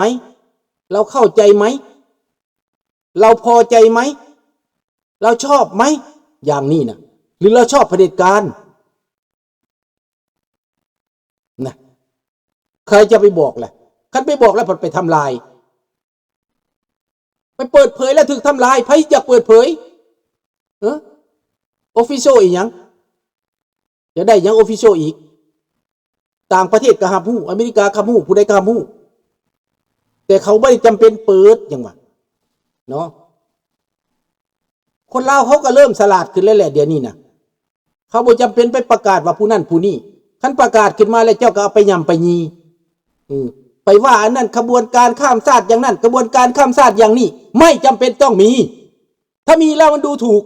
ไหม เราเข้าใจไหม เราพอใจไหม เราชอบไหม อย่างนี้นะ หรือเราชอบเผด็จการ นะ ใครจะไปบอกล่ะ คันไปบอกแล้วพัดไปทำลาย ไปเปิดเผยแล้วถูกทำลาย ใผอยากเปิดเผย เออ official อีหยัง อยากได้หยัง official อีก ต่างประเทศก็รับรู้ อเมริกาก็รับรู้ ผู้ใดก็รับรู้ แต่เขาบ่ได้จำเป็นเปิด หยังวะ เนาะ คนลาวเขาก็เริ่มฉลาดขึ้นแล้วแหละ เดี๋ยวนี้นะ เขาบ่จำเป็นไปประกาศว่าผู้นั้นผู้นี้ คันประกาศขึ้นมาแล้วเจ้าก็เอาไปย่ำไปยี อืม ไปว่าอันนั้นขบวนการข้ามชาติอย่างนั้น ขบวนการข้ามชาติอย่างนี้ ไม่จำเป็นต้องมี ถ้ามีแล้วมันดูถูก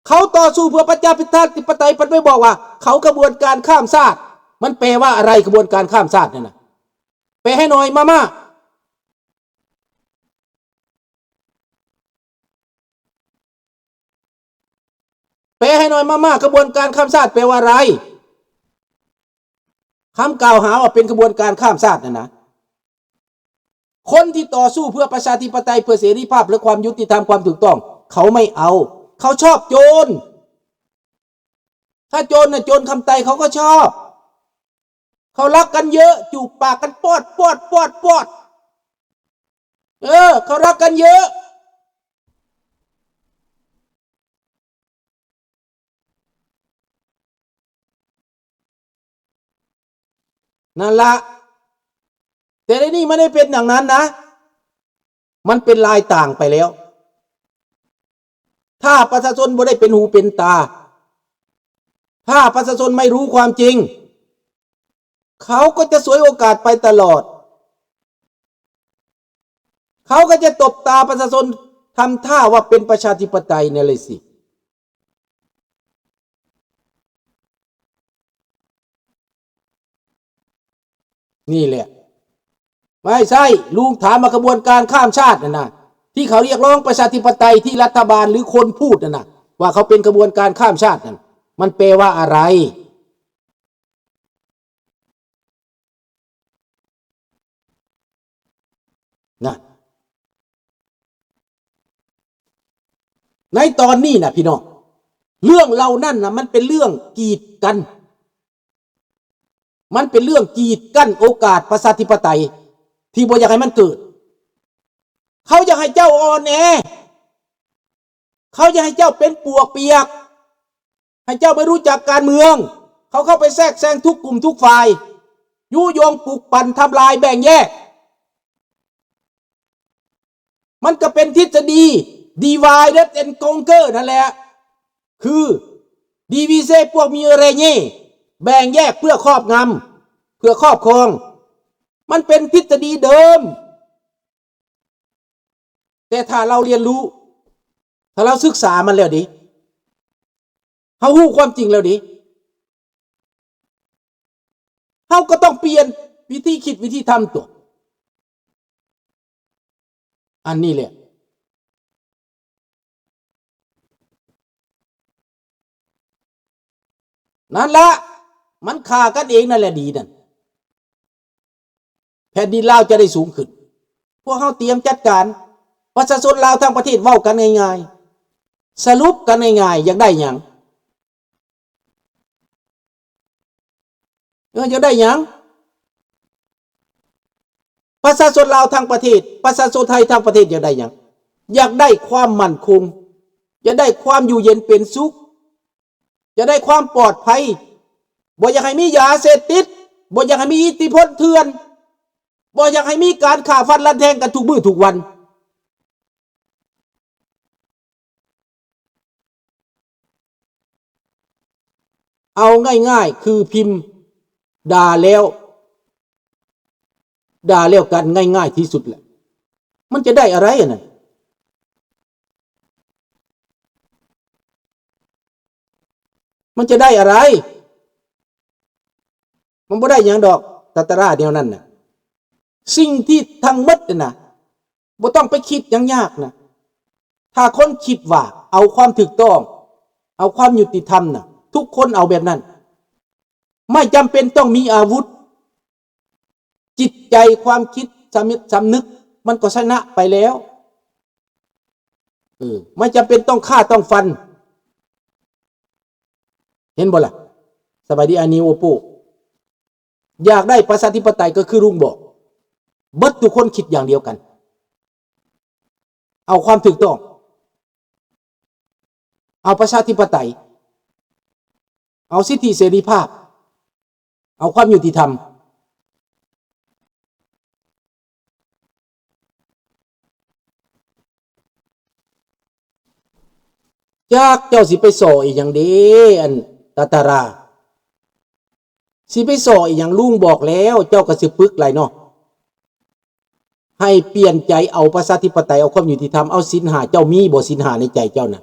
เขาต่อสู้เพื่อประชาธิปไตย พัดไปบอกว่าเขาขบวนการข้ามชาติ มันแปลว่าอะไร ขบวนการข้ามชาตินั่นน่ะ แปลให้หน่อย มาม่า แปลให้หน่อย มาม่า ขบวนการข้ามชาติแปลว่าอะไร คำกล่าวหาว่าเป็นขบวนการข้ามชาตินั่นนะ คนที่ต่อสู้เพื่อประชาธิปไตย เพื่อเสรีภาพ และความยุติธรรม ความถูกต้อง เขาไม่เอา เขาชอบโจร ถ้าโจรน่ะ โจรคำไต เขาก็ชอบ เขารักกันเยอะ จูบปากกันปอด ปอด ปอด ปอด เออ เขารักกันเยอะ นั่นละ แต่เดี๋ยวนี้มันได้เป็นอย่างนั้นนะ มันเป็นลายต่างไปแล้ว ถ้าประชาชนบ่ได้เป็นหูเป็นตา ถ้าประชาชนไม่รู้ความจริง เขาก็จะฉวยโอกาสไปตลอด เขาก็จะตบตาประชาชน ทำท่าว่าเป็นประชาธิปไตยเนี่ยเลยสิ นี่แหละ ไม่ใช่ ลุงถามมาขบวนการข้ามชาตินั่นนะ ที่เขาเรียกร้องประชาธิปไตย ที่รัฐบาลหรือคนพูดนั่นนะ ว่าเขาเป็นขบวนการข้ามชาตินั่น มันแปลว่าอะไร นะ ในตอนนี้นะพี่น้อง เรื่องเหล่านั้นนะมันเป็นเรื่องกีดกัน มันเป็นเรื่องกีดกั้นโอกาสประชาธิปไตย ที่บ่อยากให้มันเกิด เขาอยากให้เจ้าอ่อนแอ เขาอยากให้เจ้าเป็นปวกเปียก ให้เจ้าไม่รู้จักการเมือง เขาเข้าไปแทรกแซงทุกกลุ่มทุกฝ่าย ยุยงปลุกปั่นทำลายแบ่งแยก มันก็เป็นทฤษฎี divide and conquer นั่นแหละ คือ divisé pour mieux régner แบ่งแยกเพื่อครอบงำ เพื่อครอบครอง มันเป็นทฤษฎีเดิม แต่ถ้าเราเรียนรู้ ถ้าเราศึกษามันแล้วเด้ เรารู้ความจริงแล้วเด้ เราก็ต้องเปลี่ยนวิธีคิดวิธีทำตั๊ว อันนี้แหละ นั่นละ มันฆ่ากันเองนั่นแหละดีนั่น แผ่นดินลาวจะได้สูงขึ้น พวกเราเตรียมจัดการ ประชาชนลาวทั้งประเทศเว้ากันง่ายๆ สรุปกันง่ายๆ อยากได้หยัง เออ อยากได้หยัง ประชาชนลาวทั้งประเทศ ประชาชนไทยทั้งประเทศอยากได้หยัง อยากได้ความมั่นคง อยากได้ความอยู่เย็นเป็นสุข อยากได้ความปลอดภัย บ่อยากให้มียาเสพติด บ่อยากให้มีอิทธิพลเถื่อน บ่อยากให้มีการฆ่าฟันรันแทงกันทุกมื้อทุกวัน เอาง่ายๆ คือพิมพ์ด่าแล้ว ด่าแล้วกันง่ายๆ ที่สุดแหละ มันจะได้อะไรอันนั้น มันจะได้อะไร มันบ่ได้หยังดอก ตาตาราแนวนั้นน่ะ สิ่งที่ทั้งหมดน่ะนะ บ่ต้องไปคิดหยังยากนะ ถ้าคนคิดว่าเอาความถูกต้อง เอาความยุติธรรมน่ะ ทุกคนเอาแบบนั้น ไม่จำเป็นต้องมีอาวุธ ຈິດໃຈ ຄວາມຄິດ ສຳນຶກ ສຳນຶກ ມັນກໍຊະນະໄປແລ້ວ. ເອີ ບໍ່ຈຳເປັນຕ້ອງຂ້າຕ້ອງຟັນ. ເຫັນບໍ່ລະ? ສະບາຍດີ ອານິວ ໂອໂປ. ຢາກໄດ້ປະຊາທິປະໄຕກໍຄືລຸງບອກ, ເບິດທຸກຄົນຄິດຢ່າງດຽວກັນ, ເອົາຄວາມຖືກຕ້ອງ, ເອົາປະຊາທິປະໄຕ, ເອົາສິດທິເສລີພາບ, ເອົາຄວາມຍຸຕິທຳ. ຈັກເຈົ້າຊິໄປສໍ້ອີ່ຫຍັງເດ້ ອັນຕາຕາລາ, ຊິໄປສໍ້ອີ່ຫຍັງ? ລຸງບອກແລ້ວ ເຈົ້າກໍຊິປຶກຫຼາຍເນາະ, ໃຫ້ປ່ຽນໃຈເອົາປະຊາທິປະໄຕ, ເອົາຄວາມຍຸຕິທຳ, ເອົາສິນຫ້າ. ເຈົ້າມີບໍ່ສິນຫ້າໃນໃຈເຈົ້ານະ?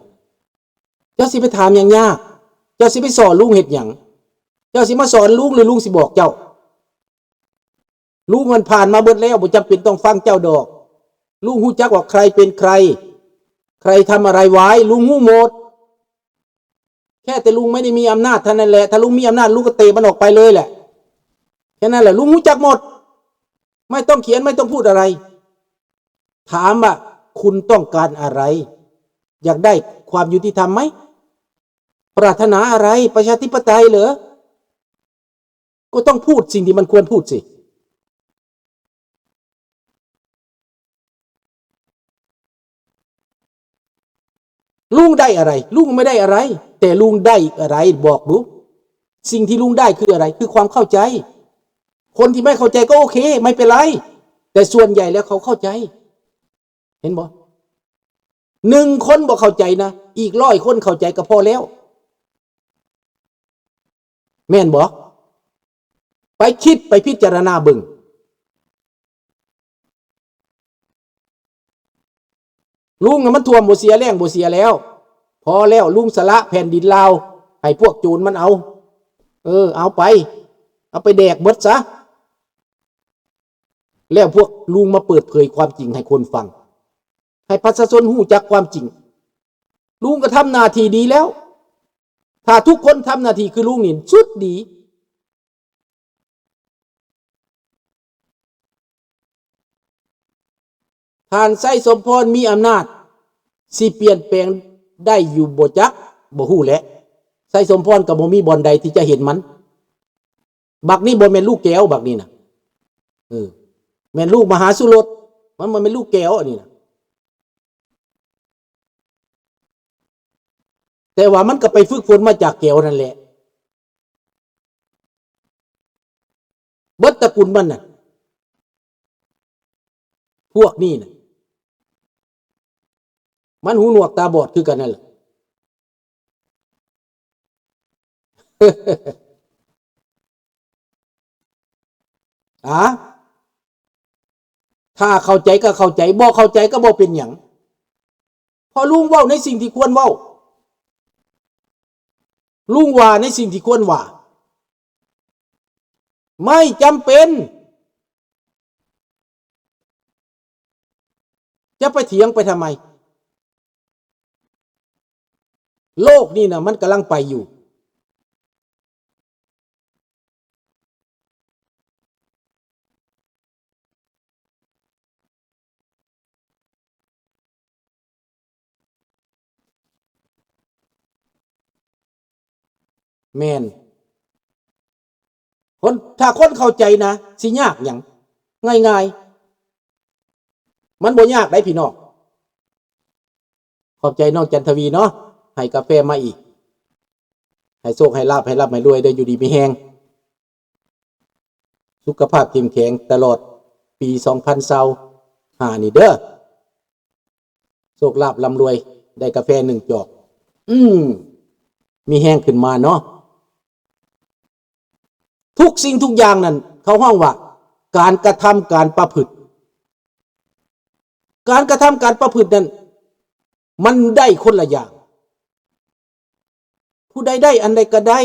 ເຈົ້າຊິໄປຖາມຫຍັງຍາກ? ເຈົ້າຊິໄປສໍ້ລຸງເຮັດຫຍັງ? ເຈົ້າຊິມາສອນລຸງ ຫຼື ລຸງຊິບອກເຈົ້າ? ລຸງມັນຜ່ານມາເບິດແລ້ວ, ບໍ່ຈຳເປັນຕ້ອງຟັງເຈົ້າດອກ. ລຸງຮູ້ຈັກວ່າໃຄເປັນໃຄ, ໃຄທຳອະໄລໄວ້, ລຸງຮູ້ໝົດ. ແຄ່ແຕ່ລຸງໄມ່ໄດ້ມີອຳນາດເທົ່ານັ້ນແຫຼະ. ຖ້າລຸງມີອຳນາດ, ລຸງກໍເຕະມັນອອກໄປເລີຍແຫຼະ. ແຄ່ນັ້ນແຫຼະ, ລຸງຮູ້ຈັກໝົດ. ໄມ່ຕ້ອງຂຽນ, ໄມ່ຕ້ອງພູດອະໄລ. ຖາມວ່າຄຸນຕ້ອງການອະໄລ? ຢາກໄດ້ຄວາມຍຸຕິທຳໄໝ? ປາດຖະໜາອະໄລ? ປະຊາທິປະໄຕເຫຼື? ກໍຕ້ອງພູດສິ່ງທີ່ມັນຄວນພູດຊິ. ລຸງໄດ້ອະໄລ? ລຸງບໍ່ໄດ້ອະໄລ, ແຕ່ລຸງໄດ້ອະໄລ? ບອກດູ, ສິ່ງທີ່ລຸງໄດ້ຄືອະໄລ? ຄືຄວາມເຂົ້າໃຈ. ຄົນທີ່ໄມ່ເຂົ້າໃຈກໍໂອເຄ, ໄມ່ເປັນໄລ, ແຕ່ສ່ວນໃຫຍ່ແລ້ວເຂົາເຂົ້າໃຈ. ເຫັນບໍ່? ໜຶ່ງຄົນບໍ່ເຂົ້າໃຈນະ, ອີກຮ້ອຍຄົນເຂົ້າໃຈກໍພໍແລ້ວ. ແມ່ນບໍ່? ໄປຄິດ, ໄປພິຈາລະນາເບິ່ງ. ລຸງນະມັນຖ້ວມບໍ່ເສຍແຮງບໍ່ເສຍແລ້ວ. ພໍແລ້ວ, ລຸງສະຫຼະແຜ່ນດິນລາວໃຫ້ພວກໂຈນມັນເອົາ. ເອີ, ເອົາໄປ, ເອົາໄປແດກເບິດຊະ. ແລ້ວພວກລຸງມາເປີດເຜີຍຄວາມຈິງໃຫ້ຄົນຟັງ, ໃຫ້ປະຊາຊົນຮູ້ຈັກຄວາມຈິງ. ລຸງກໍທຳໜ້າທີ່ດີແລ້ວ. ຖ້າທຸກຄົນທຳໜ້າທີ່ຄືລຸງນີ້ ສຸດດີ. ທ່ານໄຊສົມພອນມີອຳນາດ ຊິປ່ຽນແປງໄດ້ຢູ່ບໍ່ຈັກ? ບໍ່ຮູ້ແຫຼະ. ໄຊສົມພອນກໍບໍ່ມີບ່ອນໃດທີ່ຈະເຫັນມັນ. ບັກນີ້ບໍ່ແມ່ນລູກແກ້ວ, ບັກນີ້ນະ. ເອີ, ແມ່ນລູກມະຫາສຸລົດ, ມັນບໍ່ແມ່ນລູກແກ້ວອັນນີ້ນະ. ແຕ່ວ່າມັນກໍໄປຝຶກຝົນມາຈາກແກ້ວນັ້ນແຫຼະ. ເບິດຕະກຸນມັນນະ, ພວກນີ້ນະ, ມັນຫູໜວກຕາບອດຄືກັນນັ້ນແຫຼະ. ອາ ຖ້າເຂົ້າໃຈກໍເຂົ້າໃຈ, ບໍ່ເຂົ້າໃຈກໍບໍ່ເປັນຫຍັງ, ເພາະລຸງເວົ້າໃນສິ່ງທີ່ຄວນເວົ້າ, ລຸງວ່າໃນສິ່ງທີ່ຄວນວ່າ. ໄມ່ຈຳເປັນຈະໄປຖຽງໄປທຳໄມ? ໂລກນີ້ນະ ມັນກຳລັງໄປຢູ່. ແມ່ນ. ຄົນ ຖ້າຄົນເຂົ້າໃຈນະ ຊິຍາກຫຍັງ? ງ່າຍໆ. ມັນບໍ່ຍາກໃດ໋ພີ່ນ້ອງ. ຂອບໃຈນ້ອງຈັນທະວີເນາະ, ໃຫ້ກາແຟມາອີກ. ໃຫ້ໂຊກໃຫ້ລາບ, ໃຫ້ຮ່ຳໃຫ້ລວຍເດີ້, ຢູ່ດີມີແຮງ. ສຸຂະພາບເຂັ້ມແຂງຕະຫຼອດປີສອງພັນຊາວຫ້ານີ້ເດີ້. ໂຊກລາບລ່ຳລວຍ, ໄດ້ກາແຟໜຶ່ງຈອກ. ອືມ, ມີແຮງຂຶ້ນມາເນາະ. ທຸກສິ່ງທຸກຢ່າງນັ້ນ ເຂົາຮ້ອງວ່າການກະທຳ, ການປະພຶດ. ການກະທຳ, ການປະພຶດນັ້ນ ມັນໄດ້ຄົນລະຢ່າງ. ຜູ້ໃດໄດ້ອັນໃດກໍໄດ້,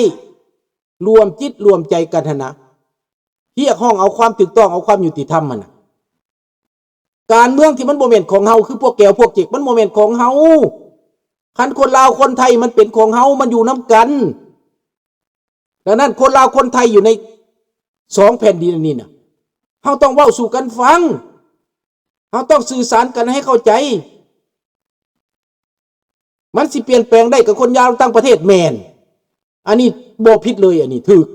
ລວມຈິດລວມໃຈກັນຫັ້ນນະ, ຮຽກຮ້ອງເອົາຄວາມຖືກຕ້ອງ, ເອົາຄວາມຍຸຕິທຳຫັ້ນນະ. ການເມືອງທີ່ມັນບໍ່ແມ່ນຂອງເຮົາ, ຄືພວກແກວພວກເຈັກ, ມັນບໍ່ແມ່ນຂອງເຮົາ. ຄັນຄົນລາວຄົນໄທມັນເປັນຂອງເຮົາ, ມັນຢູ່ນຳກັນ. ດັ່ງນັ້ນ ຄົນລາວຄົນໄທຢູ່ໃນສອງແຜ່ນດິນອັນນີ້ນະ, ເຮົາຕ້ອງເວົ້າສູ່ກັນຟັງ, ເຮົາຕ້ອງສື່ສານກັນໃຫ້ເຂົ້າໃຈ. ມັນຊິປ່ຽນແປງໄດ້ກັບຄົນລາວຕ່າງປະເທດ ແມ່ນ, ອັນນີ້ບໍ່ຜິດເລີຍ, ອັນນີ້ຖືກ.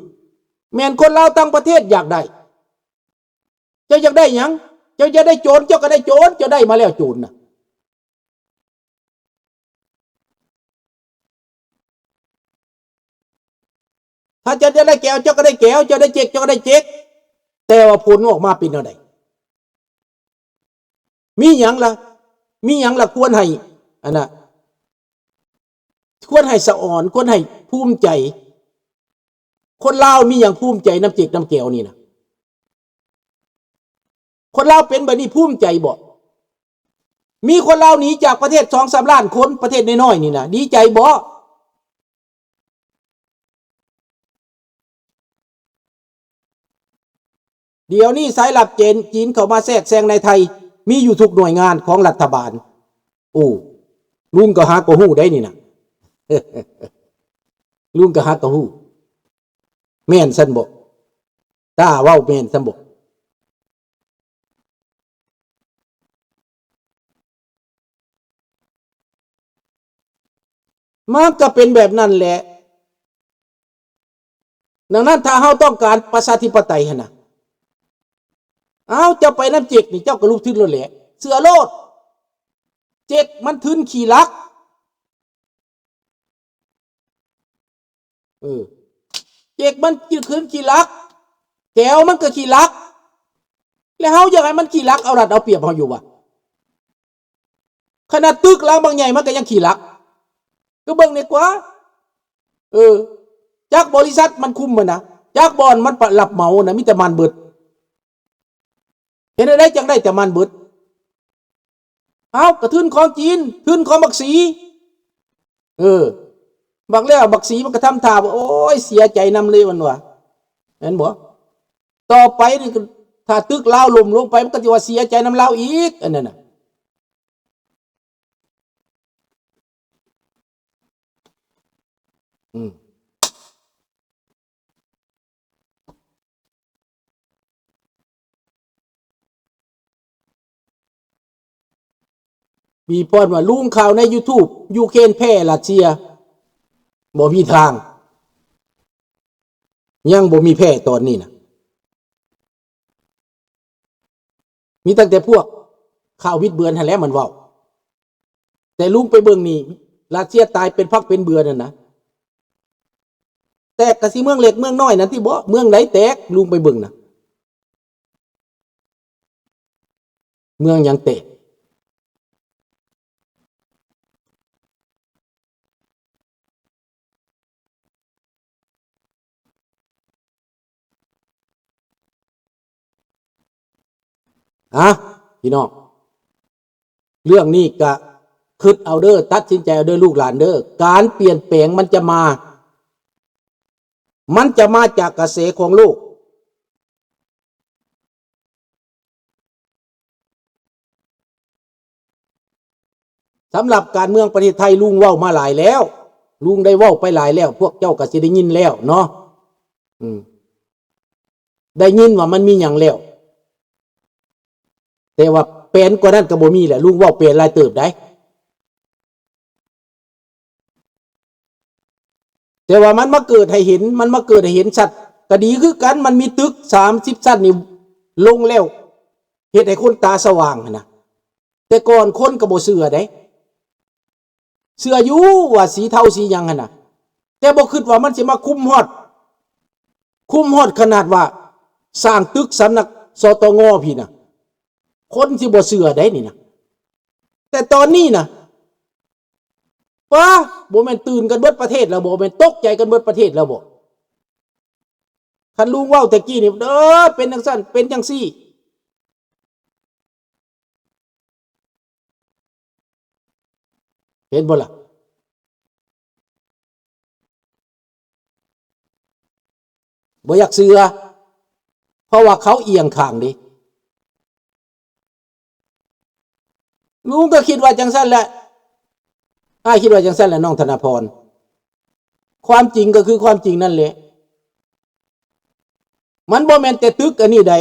ແມ່ນ, ຄົນລາວຕ່າງປະເທດຢາກໄດ້. ເຈົ້າຢາກໄດ້ຫຍັງ? ເຈົ້າຢາກໄດ້ໂຈນ, ເຈົ້າກໍໄດ້ໂຈນ, ເຈົ້າໄດ້ມາແລ້ວໂຈນນະ. ຖ້າເຈົ້າຢາກໄດ້ແກວ, ເຈົ້າກໍໄດ້ແກວ, ເຈົ້າໄດ້ເຈັກ, ເຈົ້າກໍໄດ້ເຈັກ, ແຕ່ວ່າຜົນອອກມາເປັນແນວໃດ? ມີຫຍັງລະ? ມີຫຍັງລະຄວນໃຫ້ ອັນນະ ຄວນໃຫ້ສະອອນ, ຄວນໃຫ້ພູມໃຈ? ຄົນລາວມີຫຍັງພູມໃຈນຳເຈັກນຳແກວນີ້ນະ? ຄົນລາວເປັນແບບນີ້ພູມໃຈບໍ່? ມີຄົນລາວໜີຈາກປະເທດສອງສາມລ້ານຄົນ, ປະເທດນ້ອຍໆນີ້ນະ, ດີໃຈບໍ່? ດຽວນີ້ສາຍລັບເຈນ ຈີນເຂົ້າມາແຊກແຊງໃນໄທ ມີຢູ່ທຸກໜ່ວຍງານຂອງລັດຖະບານ. ໂອ້ ລຸງກໍຫາກໍຮູ້ໄດ໋ນີ້ນະ ລຸງກໍຫາກໍຮູ້. ແມ່ນຊັ້ນບໍ? ຕ້າເວົ້າແມ່ນຊັ້ນບໍ? ມັນກໍເປັນແບບນັ້ນແຫຼະ. ດັ່ງນັ້ນ ຖ້າເຮົາຕ້ອງການປະຊາທິປະໄຕຫັ້ນນະ, ເອົາ ເຈົ້າໄປນຳເຈັກນີ້ ເຈົ້າກໍລຸກທຶນໂລດແຫຼະ, ເຊື່ອໂລດ. ເຈັກມັນທຶນຂີ້ລັກ. ເອີ ເຈັກມັນຄືຂີ້ລັກ, ແກວມັນກໍຂີ້ລັກ, ແລ້ວເຮົາຢາກໃຫ້ມັນຂີ້ລັກເອົາລັດເອົາປຽບເຮົາຢູ່ຫວາ? ຂະໜາດຕຶກຫຼັງບັກໃຫຍ່ມັນກໍຍັງຂີ້ລັກ. ກໍເບິ່ງນີ້ກວ່າ. ເອີ ຈັກບໍລິສັດມັນຄຸມມັນນະ, ຈັກບ່ອນມັນປະ ຮັບເໝົານະ, ມີແຕ່ມັນເບິດ. ເຮັດແນວໃດຈັ່ງໄດ້ແຕ່ມັນເບິດ? ເອົ້າ ກະທຶນຂອງຈີນ, ທຶນຂອງບັກສີ. ເອີ ບັກແລ້ວບັກສີມັນກະທຳທ່າວ່າ ໂອ້ຍ ເສຍໃຈນຳເລີຍ ມັນວ່າ. ແມ່ນບໍ່? ຕໍ່ໄປນີ້ ຖ້າຕຶກລາວລົ້ມລົງໄປ ມັນກໍຊິວ່າເສຍໃຈນຳລາວອີກ ອັນນັ້ນນະ. ອືມ ມີພອນວ່າ ລຸງ ຂ່າວໃນຢູທູບ ຢູເຄຣນແພ້ຣັດເຊຍ ບໍ່ມີທາງ. ຍັງບໍ່ມີແພ້ຕອນນີ້ນະ. ມີຕັ້ງແຕ່ພວກຂ່າວບິດເບືອນຫັ້ນແຫຼະມັນເວົ້າ. ແຕ່ລຸງໄປເບິ່ງນີ້ ຣັດເຊຍຕາຍເປັນຜັກເປັນເບືອນັ້ນນະ. ແຕກກະຊິເມືອງເລັກເມືອງນ້ອຍນັ້ນຕິບໍ? ເມືອງໃດແຕກ? ລຸງໄປເບິ່ງນະ. ເມືອງຫຍັງແຕກ? ອະ ພີ່ນ້ອງ ເລື່ອງນີ້ກະຄິດເອົາເດີ້ ຕັດສິນໃຈເອົາເດີ້ ລູກຫຼານເດີ້. ການປ່ຽນແປງມັນຈະມາ ມັນຈະມາຈາກກະແສຂອງໂລກ. ສຳລັບການເມືອງປະເທດໄທ ລຸງເວົ້າມາຫຼາຍແລ້ວ, ລຸງໄດ້ເວົ້າໄປຫຼາຍແລ້ວ, ພວກເຈົ້າກໍຊິໄດ້ຍິນແລ້ວເນາະ. ອືມ ໄດ້ຍິນວ່າມັນມີຫຍັງແລ້ວ, ແຕ່ວ່າແປນກວ່ານັ້ນກໍບໍ່ມີແຫຼະ. ລຸງເວົ້າແປນຫຼາຍເຕີບໄດ໋. ແຕ່ວ່າມັນມາເກີດໃຫ້ເຫັນ, ມັນມາເກີດໃຫ້ເຫັນຊັດກໍດີຄືກັນ. ມັນມີຕຶກສາມສິບຊັ້ນນີ້ລົງແລ້ວ ເຮັດໃຫ້ຄົນຕາສະຫວ່າງຫັ້ນນະ. ແຕ່ກ່ອນຄົນກໍບໍ່ເຊື່ອເດ້, ເຊື່ອຢູ່ວ່າສີເທົາສີຫຍັງຫັ້ນນະ, ແຕ່ບໍ່ຄິດວ່າມັນຊິມາຄຸມຮອດ, ຄຸມຮອດຂະໜາດວ່າສ້າງຕຶກສຳນັກ ສຕງ ພີ້ນະ. ຄົນຊິບໍ່ເຊື່ອໄດ໋ນີ້ນະ. ແຕ່ຕອນນີ້ນະ ປາ ບໍ່ແມ່ນຕື່ນກັນເບິດປະເທດແລ້ວບໍ? ແມ່ນຕົກໃຈກັນເບິດປະເທດແລ້ວບໍ? ຄັນລຸງເວົ້າແຕ່ກີ້ນີ້ ເອີ ເປັນຈັ່ງຊັ້ນ ເປັນຈັ່ງຊີ້ ເຫັນບໍ່ລະ? ບໍ່ຢາກເຊື່ອ ເພາະວ່າເຂົາອຽງຂ້າງເດ້. ລຸງກໍຄິດວ່າຈັ່ງຊັ້ນແຫຼະ, ອ້າຍຄິດວ່າຈັ່ງຊັ້ນແຫຼະ ນ້ອງທະນາພອນ. ຄວາມຈິງກໍຄືຄວາມຈິງນັ້ນແຫຼະ. ມັນບໍ່ແມ່ນແຕ່ຕຶກອັນນີ້ໃດ,